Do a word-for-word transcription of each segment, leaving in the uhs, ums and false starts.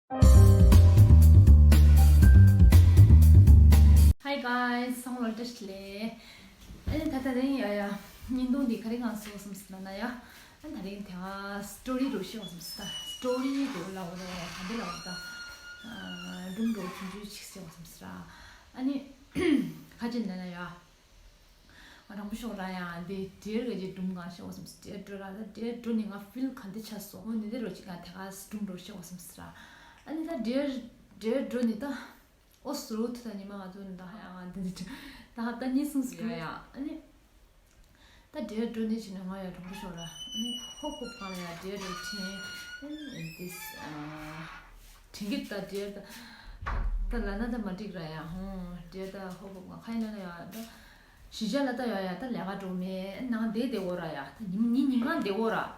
Hi guys, སང་ལོ་བཀྲ་ཤིས་བདེ་ལེགས། ཨ་ནི་ད་ད་རིང་ཡ་ཡ་བརྙན་ཐུང་འདི་ག་རེ་གང་བཟོ་བསམ་སོང་ན་ཡ། ཨ་ནི་ད་རིང་དེ་ག་སི་ཊོ་རི་རུ་བཤད་བསམ་སོང་། སི་ཊོ་རི་རུ་ལབ་རོ་ག་འདི་ལབ་རོ་ད། སྒྲུང་རུ་ཆུང་ཆུང་ཅིག་བཤད་བསམ་སོང་ར། ཨ་ནི་ག་ཅི་ན་ན་ཡ། ང་དྲང་པོ་ཤོད་ར་ཡ། འདི་འདྲེར་ག་ཅི་སྒྲུང་གང་བཤད་བསམ་སོང་། འདྲེར་འགྲོ་ར་ད་འདྲེར་འགྲོ་ནི་ང་ཕིལ་ག་འདི་ཆ་སོང་། འོ་ནི་འདི་རུ་ཅིག་ག་དེ་ག་སྒྲུང་རུ་བཤད་བསམ་སོང་ར། ཨ་ནི་ད་འདྲེར་འདྲེར་འགྲོ་ནི་ད། ཨོ་སུ་རུ་ཐུ་ད་ཉི་མ་ང་ཚོ་ནི་ད་ཧ་ཡ་ང་འདི་འདི་ད་ཧབ་ད་གཉིས་གསུངས་སུ་ཡོད་ཡ། ཨ་ནི་ད་འདྲེར་འགྲོ་ནི་བྱས་ནས་ང་ཡ་དྲང་པོ་ཤོད་ར། ཨ་ནི་ཧོབ་ཧོབ་གང་ལ་ཡ་འདྲེར་རུ་ཁྲིད། ཨ་ནི་འདི་ཨ་དྲན་གི་ད་འདྲེར་ད་ད་ལ་ན་ད་མ་འགྲིག་ར་ཡ། ཧོ་འདྲེར་ད་ཧོབ་ཧོབ་གང་ཁ་ཡིན་ན་ཡ་ད། གཞིས་ཆགས་ལ་ལྟ་ཡོང་ཡ་ད་ལས་ཀ་འགྲོ་མེད་ནང་བསྡད་བསྡད་འོ་ར་ཡ། ད་ཉིན་ཉིན་ཉིན་གང་བསྡད་འོ་ར།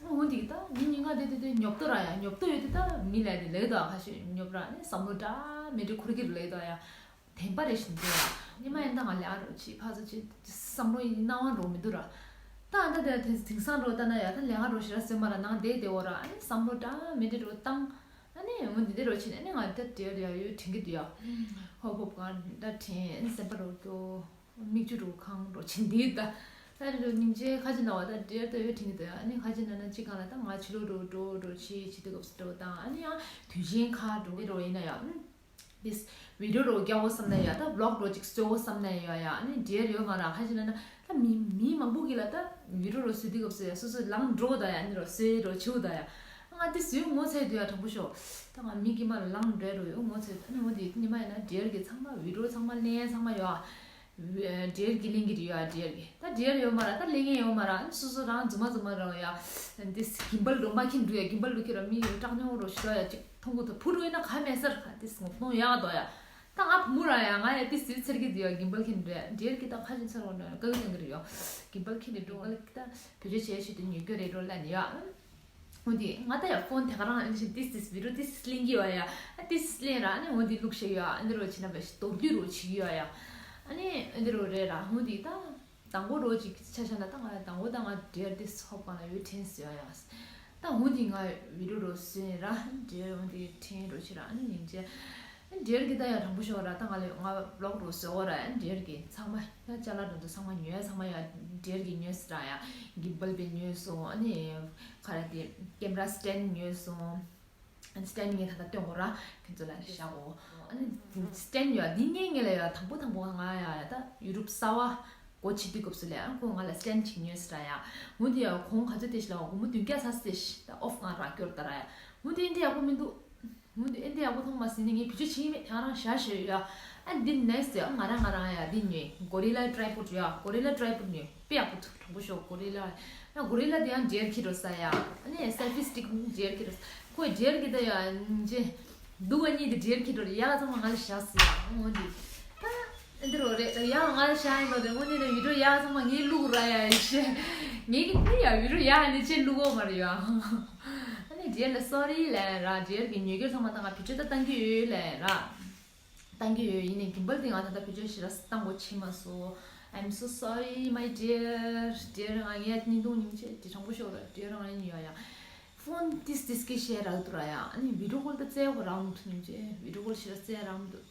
འོ་འདི་ད་ཉིན་ཉིན་གང་བསྡད་བསྡད་བསྡད་ཉོབ་ཏོ་ར་ཡ། ཉོབ་ཏོ་ཡོད་དེ་ད་མི་ལ་དེ་ལས་དོ་ཁ་ཤས་ཉོབ་ར་ནི་བསམ་བློ་འདྲ་མི་འདྲ་འཁོར་གྱི་ལས་དོ་ཡ། དེན་པ་རེ་བཞིན་འདུག་ཡ། ཉི་མ་ཡིན་ད་ང་ལས་ཀ་འགྲོ་ཆི་ཕ་ཚོ་ཆི་བསམ་བློ་ཡིན་སྣང་བ་འགྲོ་མི་འདུག་ར། ད་ཨ་ད་དེ་དེ་དེང་སང་འགྲོ་ལྟ་ན་ཡ་ད་ལས་ཀ་འགྲོ་ཞེ་དྲག་སེམས་པ་ར་ནང་བསྡད་བསྡད་འོ་ར། ཨ་ནི་བསམ་བློ་འདྲ་མི་འདྲ་འགྲོ་བཏང་། ཨ་ནི་འོ་འདི་འདི་རོ་ཆི་ནས་ཨ་ནི་ང་ད་དེ་ཡ་ཡོད་དྲན་གི་འདུག་ཡ། ཧོབ་ཧོབ་གང་འདྲ་དྲན་ཨ་ནི་སེམས་པ་རོ་སྐྱོ། མིག་ཆུ་རུ་ཁང་རུ་ཆེན་འདི་ད། ད་རེ་རུ་སྙིང་རྗེ་ཁ་ཅིག་ན་བ་ད་འདྲེར་ད་ཡོད་དྲན་གི་འདུག་ཡ། ཨ་ནི་ཁ་ཅིག་ན་ན་ཅི་གང་ལ་ད་ང་ཕྱི་ལོགས་འགྲོ་འགྲོ་འགྲོ་ཆི་ཆི་དུས་སྐབས་སུ་འགྲོ་དང་ཨ་ནི་ཡང་དུས་ཆེན་ཁ་འགྲོ་གི་འགྲོ་ཡིན་ན་ཡ། ཨུམ། དིས་བི་ཌིའོ་རུ་རྒྱག་འོ་བསམ་ན་ཡ་ད་བི་ལོག་འགྲོ་ཅིག་བཟོ་འོ་བསམ་ན་ཡ་ཡ། ཨ་ནི་འདྲེར་ཡོད་མ་ར་ཁ་ཅིག་ན་ན་ད་མི་མི་མང་པོ་གི་ལ་ད་བི་ཌིའོ་རུ་བཟོ་དུས་སྐབས་སུ་ཡ་སོ་སོ་ལངས་འགྲོ་ད་ཡ། ཨ་ནི་རུ་བཟོས་འགྲོ་ཆུ་ད་ཡ། ང་དེ་སུའི་ངོ་ཚ་འདུག་ཡ་དྲང་པོ་ཤོད། ད་ང་མི་དཀྱུས་མ་ལ་ལངས་འགྲོ་རུ་ཡོད་ངོ་ཚ་འདུག་ཨ་ནི་འོ་དེ་ཉི་མ་ཡིན་ན་འདྲེར་གི་ཚང་མ་བི་ཌིའོ་ཚང་མ་ལེན་ཚང་མ་ཡོད་ཨ། འདྲེར་གི་ལེན་གི་རེད་ཡོད་ཨ། འདྲེར་གི་ད་འདྲེར་ཡོད་མ་ར་ད་ལེན་གི་ཡོད་མ་ར། ཨ་ནི་སོ་སོ་རང་རྫུན་མ་རྫུན་མ་རང་ཡ། འདི་གིམ་བལ་རུ་མ་ཁྱེར་འགྲོ་ཡ། གིམ་བལ་རུ་ཁྱེར་ར་མི་སྐྲག་སྙོང་རུ་ཞུ་ཡ་ཅིག་མཐོང་གི་ད་བུ་རུ་ཡིན་ན་ག་མེད་སར་ག་དེ་སོང་མཐོང་ཡག་དོ་ཡ། ད་ང་བུ་མོ་ར་ཡ་ང་ཡ་དེ་སུའི་ཚེར་གི་འདུག་ཡ། གིམ་བལ་ཁྱེར་འགྲོ་ཡ་འདྲེར་གི་ད་ཁ་ཅིག་ཚར་བ་འགྲོ་ཡ་ཀ་གི་ཡོང་གི་རེད་ཡོད། གིམ་བལ་ཁྱེར་ནས་འགྲོ་ང་ལ་ད་བེད་སྤྱོད་བྱས་བྱས་དེ་ཉོ་རྒྱུ་རེད་འགྲོ་ལ་ནི་ཡ། འོ་འདི་ང་ད་ཡ་ཕོན་དེ་ག་རང་ཨ་ནི་ཤི་ཏིས་ཏིས་བི་ཌིའོ་ཏིས་ཏིས་ལེན་གི་ཡོད་ཡ། ཨ་ཏིས་ཏིས་ལེན་ར་ཨ་ནི་འོ་འདི་ལུག་ཤེས་ཡོད་ཨ་ནི་རོ་ཆི་ན་བེ་ཤི་མདོར་བསྡུས་རོ་ཆི་གི་ཡོད་ཡ། ཨ་ནི་འོ་འདི་རོ་རེད་ར། འོ་འདི་ད་དང་པོ་རོ་ཅིག་ཆ་ཤ་ན་ད་ང་དང་པོ་ད་ང་འདྲེར་ཏིས་ཧོབ་གང་ལ་ཡོད་ཕྲན་སི་ཡོད་ཡ། ད་འོ་འདི་ང་བི་ཌིའོ་རོ་སུ་ཡིན་ར་འདྲེར་འོ་འདི་ཕྲན་རོ་ཆི་ར་ཨ་ནི་ཉིན་ཅེ། འདྲེར་གི་ད་ཡ་དྲང་པོ་ཤོད་ར། ད་ང་ལ་ང་བི་ལོག་རུ་བཟོ་ར་འདྲེར་གི་ཚང་མ་ཡ་ཅ་ལག་འགྲོ་འདུག་ཚང་མ་ཉོས་ཚང་མ་ཡ་འདྲེར་གི་ཉོས་སི་ར་ཡ། གིམ་བལ་བེ་ཉོས་སོང་། ཨ་ནི་ཁ་ར་དེ་ཀེམ་ར་སི་ཊེན་ཌི་ཉོས་སོང་། ཨ་ནི་སི་ཊེན་ཌི་ངས་ད་ལྟ་སྟོན་གོ་ར་ཁྱེད་ཚོ་ལ་བཞག་གོ། ཨ་ནི་སི་ཊེན་ཌི་ཡ་འདི་ངས་ངས་ལ་ཡ་དང་པོ་དང་པོ་ང་ཡ་ཡ་ད་ཡུ་རོབ་གསར་བ་སྒོ་ཕྱེ་དུས་སྐབས་སུ་ལས་ཨ་ཁོ་ང་ལ་སི་ཊེན་ཌི་ཅིག་ཉོས་སི་ར་ཡ། འོ་དེ་ཡ་གོང་ག་ཚོད་དེ་ཞིག་ལ་བ་སྒོར་མོ་བདུན་བརྒྱ་ཚ་སི་ཞིག་ད་ཨོཕ་ང་ར་སྐྱོར་ད་ར་ཡ། འོ་དེ་འདི་ཡག་པོ་མི་འདུག་འོ་འདི་ཨེ་འདི་ཡག་པོ་མཐོང་མ་སྲིད་ནི་ངས་བེད་སྤྱོད་བྱེད་ཀྱི་མེད། ད་རང་བཞག་བཞག་ཡོད་ཡ། ཨ་འདི་ནེག་སི་ཡ་ང་རང་ང་རང་ཡ་འདི་ཉོས། གོ་རི་ལ་ཊི་རའི་པོཌ་ཡ། གོ་རི་ལ་ཊི་རའི་པོཌ་ཉོས་དཔེ་ཡག་པོ་འདུག་དྲང་པོ་ཤོད། གོ་རི་ལ་ཡ་གོ་རི་ལ་དེ་ཡང་འདྲེར་ཁྱེར་འགྲོ་ས་ཡ། ཨ་ནི་སེལ་ཕི་སི་ཊིག་འདྲེར་ཁྱེར་འགྲོ་ས། ཁོས་འདྲེར་གི་ད་ཡ་ཅེ་འདུག་བ་གཉིས་དེ་འདྲེར་ཁྱེར་འགྲོ་རེད། ཡག་ཚང་མ་ང་ལ་བཞག་སི་ཡ། འོ་འདི་ད་ཨེ་འདི་རོ་རེད། ཡག་ང་ལ་བཞག་ཡིན་ནོ་རེད། དངོས་གནས་ན་བི་ཌིའོ་ཡག་ཚང་མ་ངས་བླུག་ར་ཡ་ཡི་ཤེ། ངས་ཀྱི་ནི་ཡ་བི་ཌིའོ་ཡག་ནི་ཅེ་བླུག་འོ་མ་རེད་ཡ། ཨ་ནི་འདྲེར་ལ་སོ་རི་ལབ་ར། འདྲེར་གི་ཉོ་སྒྱུར་ཚང་མ་ད་ང་བེད་སྤྱོད་ད་བཏང་གི་ཡོད་ལབ་ར། བཏང་གི་ཡོད། ཡིན་ནའི་གིམ་བལ་དེ་ང་ད་ལྟ་བེད་སྤྱོད་ཞེ་དྲག་བཏང་དགོས་ཆེ་མ་སོང་། I'm so sorry my dear. འདྲེར་ང་ངས་བརྙན་ཐུང་ཉིན་བྱེད་དེ་དྲང་པོ་ཤོད་ར། འདྲེར་ང་ཡིན་ཡོད་ཡ། ཕོན་ཏིས་ཏིས་ཀི་ཤེར་རག་འདུག་ར་ཡ། ཨ་ནི་བི་ཌིའོ་ཀོལ་ད་བཙལ་དགོས་རག་མི་འདུག་ཉིན་བྱེད་བི་ཌིའོ་ཀོལ་ཞེ་དྲག་བཙལ་རག་མི་འདུག་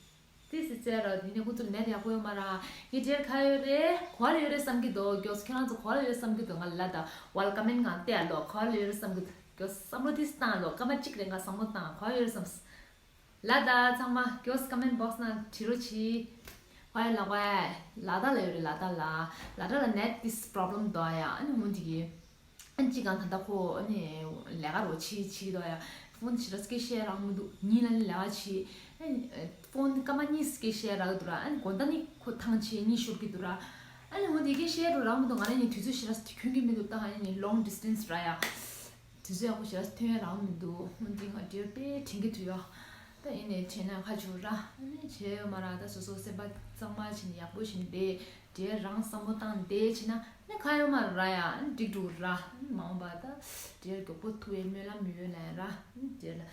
ཏིས་ཏིས་བཙལ་ར་དེ་ནས་ཁོ་ཚོར་ནེ་ཊི་ཡག་པོ་ཡོད་མ་ར། ངས་འདྲེར་ག་ཡོད་རེད། ག་བ་ལ་ཡོད་རེད་བསམ་གི་འདུག་མགྱོགས་ཁྱེད་རང་ཚོ་ག་བ་ལ་ཡོད་བསམ་གི་འདུག་ང་ལ་ད་ཝལ་ཀ་མེན་ངང་བལྟས་ལོ། ག་བ་ལ་ཡོད་རེད་བསམ་གི་འདུག་མགྱོགས་བསམ་བློ་ཏིས་བཏང་ལོ། སྐར་མ་གཅིག་རེ་ང་བསམ་བློ་བཏང་། ག་བ་ཡོད་རེད་བསམ། ལ་ད་ཚང་མ་མགྱོགས་ཀོ་མེན་ཊི་བོག་སི་ནང་བྲིས་རོགས་གྱིས། ཝའི་ལ་ཝའི་ལ་དྭགས་ལ་ཡོད་རེད། ལ་དྭགས་ལ་ལ་དྭགས་ལ་ནེཊ་ཏིས་པོ་རོབ་ལེམ་འདུག་ཡ། ཨ་ནི་འོ་འདི་གི་ཨ་ནི་གཅིག་གང་ད་ལྟ་ཁོ་ཨ་ནི་ལས་ཀ་རོ་བྱེད་བྱེད་ཀྱི་འདུག་ཡ། ཕོན་ཞེ་དྲག་སྐད་བཤད་རག་མི་འདུག་ཉིན་ལ་ནི་ལས་ཀ་བྱེད། ཨ་ནི་ཕོན་སྐར་མ་གཉིས་སྐད་བཤད་རག་འདུག་ར། ཨ་ནི་དགོང་དག་ནི་ཁོ་ཐང་ཆད་གཉིད་ཤོར་གྱི་འདུག་ར། ཨ་ནི་འོ་འདི་སྐད་བཤད་རོ་རག་མི་འདུག་ང་རང་ཉིད་དུས་ཚོད་ཞེ་དྲག་ཁྱོན་གྱི་མི་འདུག་ད་ཨ་ནི་ལོང་ཌི་སི་ཊེན་སི་ར་ཡ། དུས་ཚོད་ཡག་པོ་ཞེ་དྲག་ཐོན་ཡ་རག་མི་འདུག་འོན་ཏེ་ང་འདིར་དཔེ་དྲན་གྱི་འདུག་ཡ། ད་ཡིན་ནའི་དྲན་ན་ཁ་ཆུ་ར་ཨ་ནི་བྱས་ཡོད་མ་ར། ད་སོ་སོ་སེམས་པ་གཙང་མ་བྱས་ནས་ཡག་པོ་བྱས་ནས་བསྡད་དེ་རང་བསམ་བློ་བཏང་བསྡད་བྱས་ན་ནི་ཁ་ཡོད་མ་ར་ཡ། ཨ་ནི་འགྲིག་འགྲོ་ར། ཨ་ནི་མ་འོངས་པ་ད་དེར་མགྱོགས་པོ་ཐུག་པའི་སྨོན་ལམ་ཡོད་ལ་ར། ཨ་ནི་དེར་ལ་ཨ་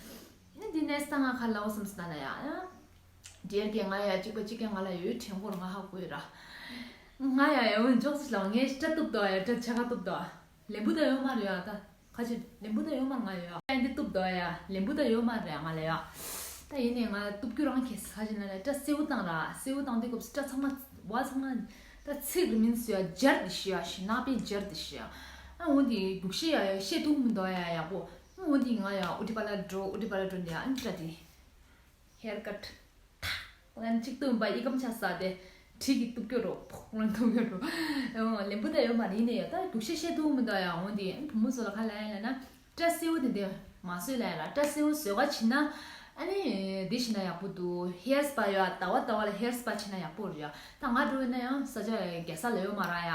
ནི་འདི་ནས་ས་ང་ཁ་ལའོ་བསམ་སོང་ན་ཡ། ཨ་དེར་གི་ང་ཡ་གཅིག་པ་གཅིག་གི་ང་ལ་ཡོད་དྲན་སྐོར་ང་ཧ་གོ་ཡོད་ར། ང་ཡ་ཡ་འོན་ཅོག་སི་ལའོ་ངས་སྐྲ་གཏུབ་དོ་ཡ། སྐྲ་ཆ་ག་གཏུབ་དོ་ལེན་བུ་ད་ཡོད་མ་ར་ཡ་ད། ཁ་ཅིག་ལན་བུ་ད་ཡོད་མ་ང་ཡོད་ཨ་འདི་གཏུབ་དོ་ཡ་ལན་བུ་ད་ཡོད་མ་རེད་ང་ལ་ཡ། ད་ཡིན་ནས་ང་གཏུབ་རྒྱུ་རང་ཁེ་ས་ཅིག་ན་ལ་སྐྲ་སེའུ་བཏང་ར་སེའུ་བཏང་དུས་སྐབས་སུ་སྐྲ་ཚང་མ་བ་ཚང་མ་ད་ཚིག་རི་མིན་སུ་ཡ་སྦྱར་དེ་ཤི་ཡ་ཤི་ནག་པའི་སྦྱར་དེ་ཤི་ཡ། ཨ་འོ་འདི་རྒྱུགས་ཤེས་ཡ་ཡ་ཤེས་ཐུབ་མི་འདུག་ཡ་ཡག་པོ། ཨ་འོ་འདི་ང་ཡ་ཨུ་ཏི་པ་ལ་འགྲོ་ཨུ་ཏི་པ་ལ་འགྲོ་འདི་ཡ་ཨ་འདི་སྐྲ་དེ་ཧེར་ཀཊ། ཐག་ལན་གཅིག་བཏུམ་པ་ཨི་ཀམ་ཆ་ས་དེ་གྲི་གི་གཏུབ་སྐྱོ་རོ་ཕོག་ལན་གཏུབ་སྐྱོ་རོ། ཨོ་ལེན་བུ་ད་ཡོད་མ་རེད་ནས་ཡོད་ད་རྒྱུགས་ཤེས་ཤེས་ཐུབ་མི་འདུག་ཡ་འོ་འདི་བུ་མོ་ཚོ་ལ་ཁ་ལ་ཡ་ལ་ན་སྐྲ་སེའུ་དེ་འདི་མ་བཟོས་ལ་ཡ་ལ་སྐྲ་སེའུ་བཟོས་ག་བྱིན་ན་ཨ་ནི་འདི་བྱིན་ན་ཡག་པོ་འདུག་ཧེར་སྤ་ཡོད་ད་བ་ད་བ་ལ་ཧེར་སྤ་བྱིན་ན་ཡག་པོ་རེད་ཡ། ད་ང་འགྲོ་ཡིན་ན་ཡང་ས་ཆ་རྒྱལ་ས་ལ་ཡོད་མ་ར་ཡ།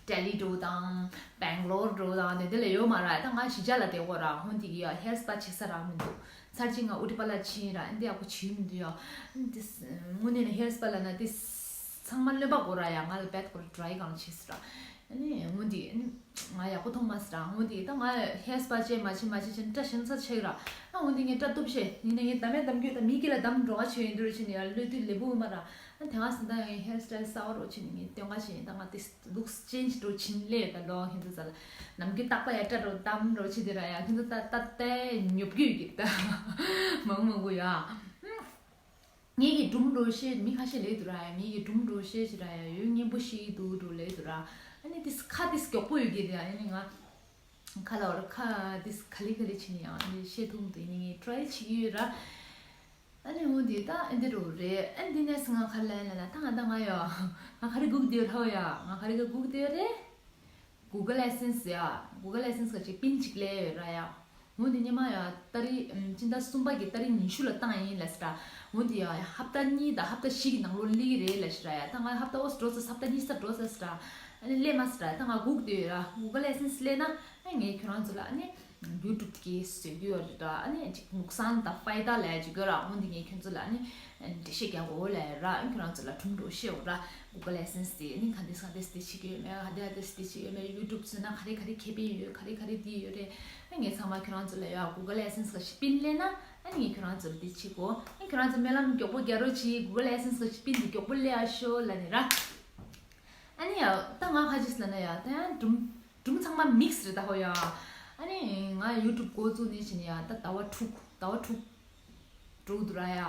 ལྡི་ལི་འགྲོ་དང་། སྦེང་ལོར་འགྲོ་དང་དེ་འདི་ལ་ཡོད་མ་ར་ད་ང་གཞིས་ཆགས་ལ་བསྡད་གོ་ར་ཧོན་དེ་གི་ཡ་ཧེར་སྤ་བྱེད་ས་རག་མི་འདུག་ཚར་གཅིག་ང་ཨུ་ཏི་པ་ལ་ཕྱིན་ར་ཨ་འདི་ཡག་པོ་བྱེད་མི་འདུག་ཡ། ཨ་འདི་དངོས་གནས་ནས་ཧེར་སྤ་ལ་ན་དེ་ཚང་མ་གློན་པ་གོ་ར་ཡ་ང་ལ་བེད་གོ་ར་ཌ་རའི་གང་བྱེད་ས་ར། ཨ་ནི་ཧོན་དེ་ང་ཡག་པོ་མཐོང་མ་ས་ར་ཧོན་དེ་ད་ང་ཧེར་སྤ་བྱེད་མ་བྱེད་མ་བྱེད་ཅན་སྐྲ་ཞིམ་ཚ་ཆེ་ར། ཨ་ཧོན་དེ་ངས་སྐྲ་གཏུབ་ཤེས་ཡིན་ན་ངས་ད་མེད་དམ་རྒྱུད་ད་མི་སྐྱིད་ལ་དམ་འགྲོ་བ་བྱེད་ཡིན་འདུག་ར་ཕྱིན་ཡ་ལོས་དུས་ལེ་བུ་མ་ར། ཨ་དེ་སྔ་སེམས་ད་ཡང་ཧེར་སི་ཊའིལ་གསར་པ་རོ་ཕྱིན་ངས་སྟོན་ཁ་ཕྱིན་ད་ང་དེ་ལུགས་ཅེན་ཇི་འགྲོ་ཕྱིན་ལས་ད་ལོ་ཁྱེད་ཚོ་ས་ལ་ནམ་རྒྱུན་རྟག་པ་ཡ་སྐྲ་རོ་གཏམ་རོ་ཕྱི་དེ་ར་ཡ་ཁྱེད་ཚོ་ད་ད་ལྟའི་ཉོབ་རྒྱུ་ཡོད་ཀྱི་ད་མང་མང་གོ་ཡ། ངེད་ཀྱི་སྒྲུང་འགྲོ་ཤེས་མི་ཁ་ཤས་ལས་འདུག་ར་ཡ་ངེད་ཀྱི་སྒྲུང་འགྲོ་ཤེས་ཤི་ར་ཡ་ཡོད་སྙན་པོ་ཤི་འདུག་འགྲོ་ལས་འདུག་ར། ཨ་ནི་དེ་ཁ་དེ་མགྱོགས་པོ་ཡོད་ཀྱི་རེད་ཨ་ནི་ང་ཁ་ལ་བར་ཁ་དེ་ག་ལི་ག་ལི་ཕྱིན་ཡང་ཨ་ནི་ཤེས་ཐུབ་འདུག་ཡིན་ངེད་ཊ་རའི་བྱེད་ཀྱི་ཡོད་ར། ཨ་ནི་འོ་འདི་ད་ཨ་འདི་རུ་རེད་ཨ་འདི་ནས་ང་ཁ་ལན་ལ་ན་ད་ང་ད་ང་ཡོ་ང་ག་རེ་སྒུག་བསྡད་ཡོད་ར་ཡ་ང་ག་རེ་ག་སྒུག་བསྡད་ཡོད་རེད། Google AdSense ཡ། Google AdSense ག་ཅིག་པིན་གཅིག་ལས་ཡོད་ར་ཡ། འོ་འདི་ཉི་མ་ཡ་ཏ་རིག་སྤྱི་ཟླ་གསུམ་པ་གི་ཏ་རིག་ཉི་ཤུ་ལ་བཏང་ཡིན་ལ་ཟེར་ར། འོ་འདི་ཡ་ཧབ་ཏ་གཉིས་དང་ཧབ་ཏ་བཞི་གི་ནང་ལོགས་སླེབས་ཀྱི་རེད་ལ་ཟེར་ར་ཡ་ད་ང་ཧབ་ཏ་ཨོ་སི་འགྲོ་ས་ཧབ་ཏ་གཉིས་ས་འགྲོ་ས་ཟེར་ར། ཨ་ནི་སླེབས་མ་ཟེར་ར་ད་ང་སྒུག་བསྡད་ཡོད་ར་Google AdSense སླེབས་ན། ཨ་ངས་ཁྱོད་རང་ཚོ་ལ་ཨ་ནི་YouTube གི་བཟོས་རྒྱུ་ཡོད་རེད་ད་ཨ་ནི་ཅིག་ནུག་སང་དང་ཕའི་ད་ལས་ཅིག་ཡོད་ར་འོན་ཏེ་ངས་ཁྱོད་ཚོ་ལ་ཨ་ནི་འགྲེལ་བཤད་རྒྱག་དགོས་ལས་ར་ཨ་ཁྱོད་རང་ཚོ་ལ་གྲུང་འགྲོ་ཤེས་འོ་ར་Google AdSense དེ་ཨ་ནི་ག་འདྲས་ག་འདྲས་དེ་བྱེད་ཀྱི་ཡོད་མེད་ག་འདྲས་ག་འདྲས་དེ་བྱེད་ཀྱི་ཡོད་མེད་YouTube བཟོས་ན་ག་རེ་ག་རེ་ཁེ་ཕན་ཡོད་ག་རེ་ག་རེ་དེ་ཡོད་རེད་ཨ་ངས་ཚང་མ་ཁྱོད་རང་ཚོ་ལ་ཡ་Google AdSense ག་ཤི་པིན་ལེན་ན་ཨ་ནི་ངས་ཁྱོད་རང་ཚོ་ལ་དེ་བྱེད་དགོས་ཨ་ཁྱོད་རང་ཚོ་སྨོན་ལམ་མགྱོགས་པོ་རྒྱག་རོགས་གྱིས་Google AdSense ག་ཤི་པིན་དེ་མགྱོགས་པོ་ལེན་ཨ་ཤོ་ལ་ནི་ར། ཨ་ནི་ཡ། ད་ང་ཁ་ཅིག་ལ་ན་ཡ། ད་ཡང་སྒྲུང་སྒྲུང་ཚང་མ་མིག་སི་རེད་ད་ཧོ་ཡ། ཨ་ནི་ང་ཡུ་ཊུབ་འགོ་བཙུགས་ནས་ཕྱིན་ཡ་ད་ཟླ་བ་དྲུག་ཟླ་བ་དྲུག་འགྲོ་འདུག་ར་ཡ།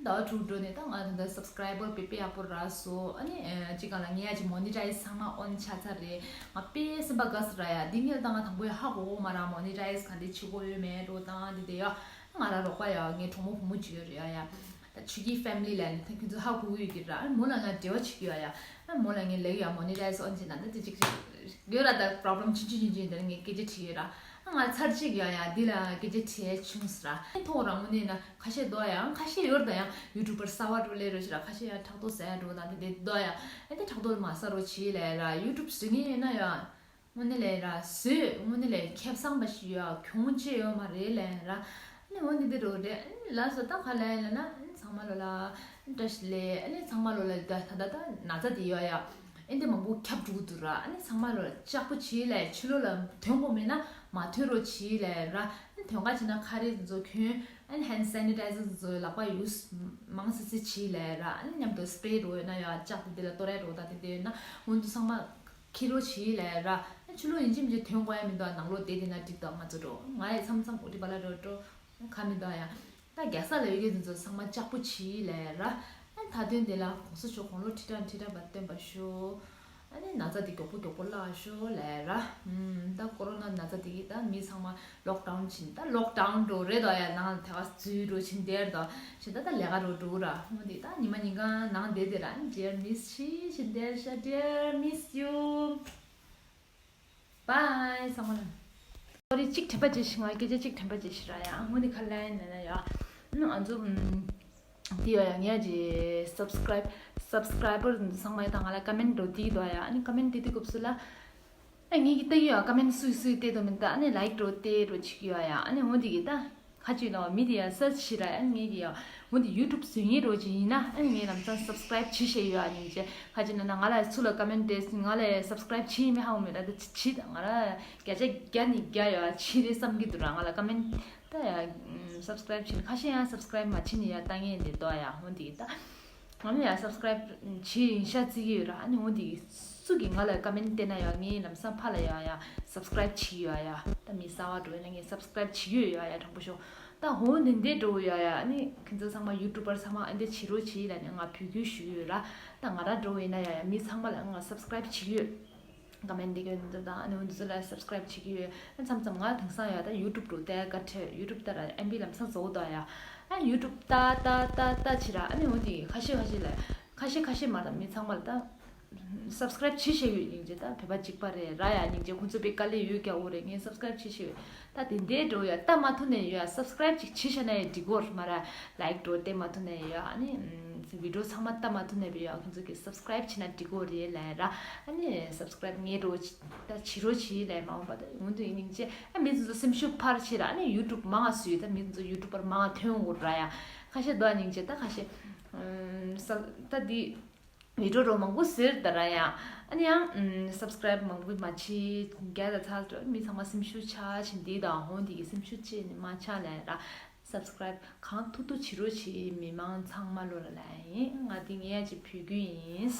ཟླ་བ་དྲུག་འགྲོ་ནས་ད་ང་ད་ལྟ་སབ་སི་ཀ་རའི་བར་དཔེ་དཔེ་ཡག་པོ་རག་སོང་། ཨ་ནི་ཅི་གང་ལ་ངས་ཡ་ཅིག་མོ་ནི་ཊའི་ཛི་ཚང་མ་ཨོན་ཆགས་ཚར་རེད། ང་དཔེ་སེམས་པ་དགའ་སོང་ར་ཡ། འདི་ངས་ད་ང་དང་པོ་ཡ་ཧ་གོ་གོ་མ་ར་མོ་ནི་ཊའི་ཛི་ག་འདི་བྱེད་དགོས་ཡོད་མེད་འགྲོ་དང་འདི་དེ་ཡ། ང་ལ་རོགས་པ་ཡ་ངའི་གྲོགས་མོ་བུ་མོ་ཅིག་ཡོད་རེད་ཡ་ཡ། ད་ཆུ་སྐྱིད་ཕེ་མི་ལི་ལ་ནི་ད་ཁྱོད་ཚོ་ཧ་གོ་གི་ཡོད་ཀྱི་ར། མོ་ལ་ང་འབྲེལ་བ་བྱེད་ཀྱི་ཡོད་ཡ། ཨ་མོ་ལ་ངས་ལབ་ཡ་མོ་ནི་ཊའི་ཛི་ཨོན་བྱེད་ན་ད་དེ་ཅིག་ཅིག་ཡོད་ར། ད་པོ་རོབ་ལེམ་ཆུང་ཆུང་ཆུང་ཆུང་དེ་ལ་ངས་སྐད་ཆ་དྲིས་ཡོད་ར། ཨ་ང་ཚར་གཅིག་ཡོད་ཡ་འདི་ལ་སྐད་ཆ་དྲིས་བྱུང་ཟེར་ར། ཨ་ཐོག་རང་ངོ་ནས་ན་ཁ་ཤས་འདུག་ཡ་ཁ་ཤས་ཡོད་ར། ད་ཡང་ཡུ་ཊུབ་པར་གསར་པ་འགྲོ་ལས་རོ་ཞེས་ར་ཁ་ཤས་ཡང་ཕྲག་དོག་ཟ་ཡ་འགྲོ་ད་དེ་དེ་འདུག་ཡ། ཨ་དེ་ཕྲག་དོག་མ་ཟ་རོ་བྱེད་ལས་ར་ཡུ་ཊུབ་བཟོ་མཁན་ཡོད་ན་ཡ། དངོས་གནས་ལས་ར་བཟོས་དངོས་གནས་ལས་ཁེ་བཟང་པ་ཞིག་ཡོད་གྱོང་ཅི་ཡོད་མ་རེད་ལས་ར། ཨ་ནི་འོ་འདི་འདི་རུ་རེད་ཨ་ནི་ལ་སོ་ད་ག་ལས་ལ་ན་ཨ་ནི་ཚང་མ་ལོ་ལ་བཀྲ་ཤིས་ལས་ཨ་ནི་ཚང་མ་ལོ་ལ་ད་ད་ད་ད་ན་ཚ་དེ་ཡོད་ཡ། ཨ་འདི་མང་པོ་ཁྱབ་འགྲོ་གི་འདུག་ར། ཨ་ནི་ཚང་མ་ལོ་ལ་ལྕགས་པོ་བྱེད་ལས་ཕྱི་ལོ་ལ་ཐོན་དགོས་མེད་ན་མ་ཐོན་རོགས་བྱེད་ལས་ར། ཨ་ནི་ཐོན་ག་བྱེད་ན་ཁ་རས་ཚོ་གྱོན་ཨ་ནི་ཧེན་ཌི་སེ་ནི་ཊའི་ཛར་ཚོ་ལག་པ་ཡུ་སི་མང་སི་སི་བྱེད་ལས་ར། ཨ་ནི་མཉམ་དུ་སི་པེ་རེ་འགྲོ་ཡོད་ན་ཡ་ལྕགས་དེ་འདི་ལ་གཏོར་ཡ་འགྲོ་ད་དེ་འདི་ཡོད་ན་འོན་ཏེ་ཚང་མ། ཁྱི་ལོ་བྱིས་ལས་ར། ཕྱི་ལོ་ཡིན་གཅིག་མིན་གཅིག་ཐོན་དགོས་ཡ་མི་འདུག་ནང་ལོ་བསྡད་བསྡད་ན་འགྲིག་འདུག་ང་ཚོ་འགྲོ། ང་ཡི་མཚམས་མཚམས་ཨུ་ཏི་པ་ལ་འགྲོ་འགྲོ། ཁ་མི་འདུག་ཡ། ད་རྒྱལ་ས་ལ་ཡོད་མཁན་དེ་ཚོ་ཚང་མ་ལྕགས་པོ་བྱིས་ལས་ར། ཨ་མཐའ་དོན་དེ་ལ་གོང་ས་མཆོག་དགུང་ལོ་ཁྲི་ཕྲག་ཁྲི་ཕྲག་བར་བརྟན་པར་ཤོག་ཨ་ནི་ན་ཚ་དེ་མགྱོགས་པོ་མགྱོགས་པོ་བརླག་ཤོག་ལས་ར། ཨུམ། ད་ཀོ་རོ་ན་ན་ཚ་དེ་གིས་ད་མི་ཚང་མ། ལོག་ཌའུན་ཕྱིན་ད་ལོག་ཌའུན་འགྲོ་རེད་དོ་ཡ། ནང་ལ་ཐལ་བ་འཛུལ་འགྲོ་ཕྱིན་དེར་དོ་ཕྱིན་ད་ད་ལས་ཀ་རོ་འགྲོ་ར་མོ་དེ་ད་ཉི་མ་ཉིན་གང་ནང་བསྡད་དེ་ར་ཨ་ནི་ཌི་ཡར་མི་སི་ཕྱིན་ཕྱིན་དེར་ཤ་ཌི་ཡར་མི་སི་ཡུ། བའི་ཚང་མ་ལ། སོ་རི་གཅིག་དྲན་པ་བརྗེད་ཤི་ང་སྐད་ཆ་གཅིག་དྲན་པ་བརྗེད་ཤི་ར་ཡ་མོ་དེ་ཁ་ལན་ན་ན་ཡ། ཨ་ཚོ་དེ་ཡ་ཡ་ངས་ཀྱི་སབ་སི་ཀ་རའིབ་སབ་སི་ཀ་རའི་བར་ཚང་མ་ཡ་ད་ང་ལ་ཀ་མེན་འགྲོ་དེ་དོ་ཡ་ཨ་ནི་ཀ་མེན་དེ་དུས་སྐབས་སུ་ལ། ཨ་ངེད་ཀྱི་ལྟ་གི་ཡོད་ཀ་མེན་སུས་སུས་བལྟས་འདུག་མིན་ད་ཨ་ནི་ལའིག་འགྲོ་བལྟས་འགྲོ་བྱེད་ཀྱི་ཡོད་ཡ། ཨ་ནི་འོ་འདི་གི་ད་ཁ་ཅིག་ལ་མི་དེ་ཡ་སར་ཆི་ར་ཨ་ནི་ངེད་ཀྱི་ཡ་འོ་འདི་ཡུ་ཊུབ་བཟོ་མཁན་རོ་ཅིག་ཡིན་ན་ཨ་ནི་ངས་ལམ་སང་སབ་སི་ཀ་རའིབ་བྱེད་ཤེས་ཡོད་ཨ་ནི་ཅེ་ཁ་ཅིག་ན་ན་ང་ལ་ཚུར་ལ་ཀ་མེན་བལྟས་ང་ལ་སབ་སི་ཀ་རའིབ་བྱེད་ཡིན་མི་ཧ་གོ་མེད་ད་ད་ཅི་ད་ང་ལ་བརྒྱ་ཆ་བརྒྱ་ནི་བརྒྱ་ཡོད་ཨ་ཆི་རེད་བསམ་གྱི་འདུག་ར། ང་ལ་ཀ་མེན་ད་ཡ་སབ་སི་ཀ་རའིབ་བྱེད་ཁ་ཤས་ཡང་སབ་སི་ཀ་རའིབ་མ་བྱེད་ནི་ཡ་ལྟ་ངན་འདི་དོ་ཡ་འོ་འདི་གི་ད། ང་ལ་ཡ་སབ་སི་ཀ་རའིབ་བྱེད་ཡིན་ཤ་བརྩི་གི་ཡོད་ར། ཨ་ནི་འོ་འདི་གི་ སུ་གིས་ང་ལ་ཀ་མེན་བལྟས་ན་ཡང་ངས་ལམ་སང་ཕར་ལ་ཡང་ཡང་སབ་སི་ཀ་རའིབ་བྱེད་ཀྱི་ཡོད་ཡ། ད་མི་གསར་པ་འགྲོ་ཡིན་ན་ངས་སབ་སི་ཀ་རའིབ་བྱེད་ཀྱི་ཡོད་ཡ། དྲང་པོ་ཤོད། ད་འོ་དེ་འདྲས་འགྲོ་ཡོད་ཡ། ཨ་ནི་ཁྱེད་ཚོ་ཚང་མ་ཡུ་ཊུབ་པར་ཚང་མ་ཨ་འདྲས་བྱེད་རོགས་བྱེད་ལབ་ནས་ང་འབོད་སྐུལ་ཞུ་གི་ཡོད་ར། ད་ང་རང་འགྲོ་ཡིན་ན་ཡ་ཡ་མི་ཚང་མ་ལ་ང་སབ་སི་ཀ་རའིབ་བྱེད་ཀྱི་ཡོད། ཀ་མེན་འདི་གའི་འདི་དང་ཨ་ནི་འོ་འདི་ཚོ་ལ་སབ་སི་ཀ་རའིབ་བྱེད་ཀྱི་ཡོད། ཨ་མཚམས་མཚམས་ང་དེང་སང་ཡ་ད་ཡུ་ཊུབ་འགྲོ་བསྡད་ག་འཕྲད། ཡུ་ཊུབ་ལྟ་ར་ཨེམ་བི་ལམ་སང་རྫོགས་འདུག་ཡ། ཨ་ཡུ་ཊུབ་ལྟ་ལྟ་ལྟ་ལྟ་བྱེད་ར། ཨ་ནི་འོ་དེ་ཁ་ཤས་ཁ་ཤས་ལ་ཁ་ཤས་ཁ་ཤས་མ་ད་མི་ཚང་མ་ལ་ད་སབ་སི་ཀ་རའིབ་བྱེད་ཤེས་ཡོད། སྙིང་རྗེ་ད་བོད་པ་གཅིག་པ་རེད་ར་ཡ། སྙིང་རྗེ་ཁོང་ཚོ་དཔེ་དཀའ་ལས་ཡོད་རྒྱག་འོ་རེད། ངས་སབ་སི་ཀ་རའིབ་བྱེད་ཤེས་ཡོད། ད་དེ་འདྲའི་འགྲོ་ཡ་ལྟ་མ་ཐུབ་ནས་ཡོད་ཡ། སབ་སི་ཀ་རའིབ་ཅིག་བྱེད་ཤེས་ན་ཡ་འགྲིག་གོ་མ་ར། ལའིག་འགྲོ་བལྟས་མ་ཐུབ་ནས་ཡོད་ཡ། ཨ་ནི་ཨམ་བི་ཌི་ཡོ་ཚང་མ་ལྟ་མ་ཐུབ་ནས་བི་ཡ་ཁོང་ཚོ་གི་སབ་སི་ཀ་རའིབ་བྱེད་ན་འགྲིག་གོ་རེད་ལབ་ར། ཨ་ནི་སབ་སི་ཀ་རའིབ་ངས་འགྲོ་ད་བྱེད་རོགས་བྱེད་ལབ་མ་འོངས་པ་ད་འོན་ཏེ་སྙིང་རྗེ། ཨ་མི་ཚོ་ཚོ་སེམས་ཤུགས་འཕར་བྱེད་ར། ཨ་ནི་ཡུ་ཊུབ་མང་ང་བཟོས། ད་མི་ཚོ་ཡུ་ཊུབ་པར་མང་ང་ཐོན་འོ་ར་ཡ། ཁ་ཤས་འདུག་ཨ་སྙིང་རྗེ། ད་ཁ་ཤས་ཨམ་ས་ད་འདི་བི་ཌི་ཡོ་རོ་མང་པོ་ཟེར་ད་ར་ཡ། ཨ་ནི་ཡང་ཨམ་སབ་སི་ཀ་རའིབ་མང་པོ་མ་བྱེད་རྒྱ་ད་ཚ་འགྲོ། མི་ཚང་མ་སེམས་ཤུགས་ཆག་བཞིན་འདི་དང་ཧོང་འདི་གི་སེམས་ཤུགས་བཅད་ནས་མ་ཆག་ལབ་ར། སབ་སི་ཀ་རའིབ་གང་ཐུབ་ཐུབ་བྱེད་རོགས་བྱེད། མི་མང་ཚང་མ་ལོ་ལ་ལ་ཡིན། ང་འདི་ངས་ཡ་ཅིག་བོད་རྒྱུ་ཡིན།